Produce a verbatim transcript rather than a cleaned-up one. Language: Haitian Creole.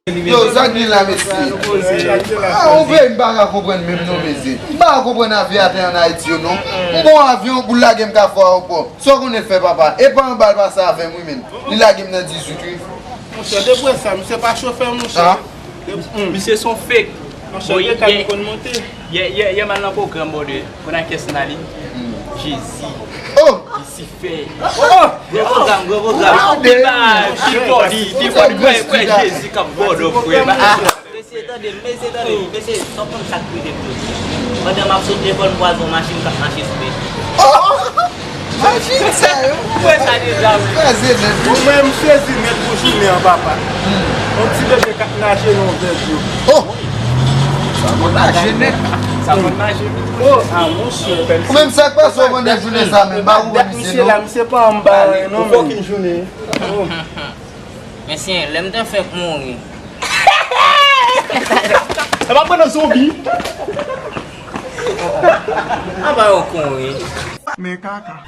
Yo, sa k gen la, mesye? Ah, yon peyi m pa ka konprann menm non, mesye. M pa ka konprann avyatè ann Ayiti yo non. M pran yon avyon pou l lage m Kafou Ayewopò. Sa w konnen l fè, papa? E pa anba l pase avè m, wi, menm. Li lage m nan dizuit, wi. Monchè, depi sa, misye pa chofè, monchè. Ah. Depi, hmm. Misye se yon fake. Monchè, bon, de ka li konn monte. Yè, yè, yè m al nan pwogram, brother. Konn ak kiyès m ale? Jezi. Oh! Lisifè. Oh! Gwo pwogram, gwo pwogram. Anpil bagay, anpil foli, anpil foli. Kwè, kwè, Jezi k ap bòdò, frè. Mesye, tande, mesye, tande, mesye, sa w konn sa k rive m jodi a? Pandan m ap sot lekòl, m kwaze yon machin k ap mache sou pye. Oh! Machin sa yo. Ou wè sa deja, wi. Kraze nèt. Ou menm sezi nèt pou jounen an, papa. Yon ti bebe k ap naje nan yon vèt dlo. Oh! Sa konn naje nèt. Sa konn naje, wi. Oh, ah, monchè. Ou menm sa k pase w pandan jounen sa menm, pa ou wè misye la, non? Misye pa anba, non, men. Ou fòkin jounen. Oh. Mesye, lè m te fèk mouri. Sa pa pran nan zonbi. Apa yo kouri. Men kaka.